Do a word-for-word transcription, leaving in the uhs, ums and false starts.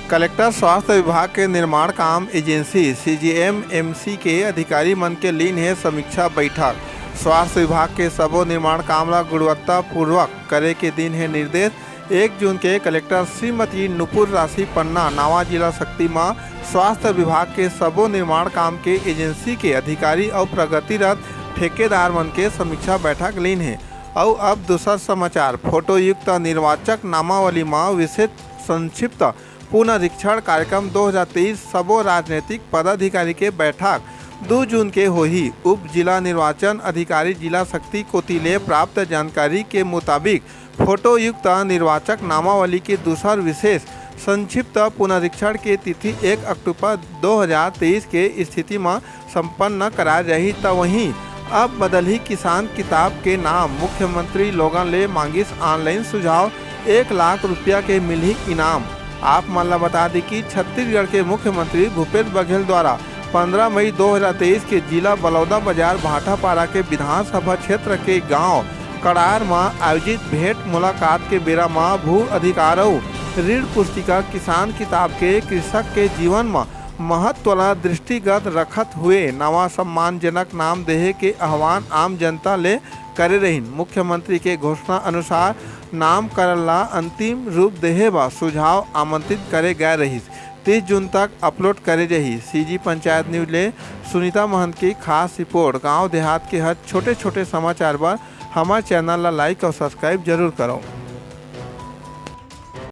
Collector स्वास्थ्य विभाग के निर्माण काम एजेंसी सीजीएमएमसी के अधिकारी मन के लीन हे समीक्षा बैठक। स्वास्थ्य विभाग के सबो निर्माण काम ला गुणवत्तापूर्वक करे के दीन हे निर्देश। एक जून के कलेक्टर श्रीमती नुपुर राशि पन्ना नावा जिला सक्ती म स्वास्थ्य विभाग के सबो निर्माण काम के एजेंसी के अधिकारी अउ प्रगतिरत ठेकेदार मन के समीक्षा बैठक लीन हे। अउ अब दूसर समाचार, फोटोयुक्त निर्वाचक नामावली म विशेष संक्षिप्त पुनरीक्षण कार्यक्रम दो हज़ार तेईस, सबो राजनीतिक पदाधिकारी के बैठक दू जून के होही। उप जिला निर्वाचन अधिकारी जिला सक्ती कोति ले प्राप्त जानकारी के मुताबिक, फोटोयुक्त निर्वाचक नामावली के दूसर विशेष संक्षिप्त पुनरीक्षण के तिथि एक अक्टूबर दो हज़ार तेईस के स्थिति म संपन्न कराए जाही। त वहीं अब बदलही किसान किताब के नाम, मुख्यमंत्री लोगन ले मांगिस ऑनलाइन सुझाव, एक लाख रुपया के मिलही इनाम। आप मन ला बता दी कि छत्तीसगढ़ के मुख्यमंत्री भूपेश बघेल द्वारा पन्द्रह मई दो हज़ार तेईस के जिला बलौदा बाजार भाटापारा के विधानसभा क्षेत्र के गांव कड़ार म आयोजित भेंट मुलाकात के बेरा म भू अधिकार अउ ऋण पुस्तिका, किसान किताब के कृषक के जीवन म महत्व ला दृष्टिगत रखत हुए नवा सम्मानजनक नाम देहे के आह्वान आम जनता ले करे रहिन। मुख्यमंत्री के घोषणा अनुसार नामकरण ला अंतिम रूप देहे बर सुझाव आमंत्रित करे गए रहिस। तीस जून तक अपलोड करे जाही। सीजी पंचायत न्यूज ले सुनीता महंत की खास रिपोर्ट। गांव देहात के हर छोटे-छोटे समाचार बर हमर चैनल ला लाइक अउ सब्सक्राइब जरूर करो।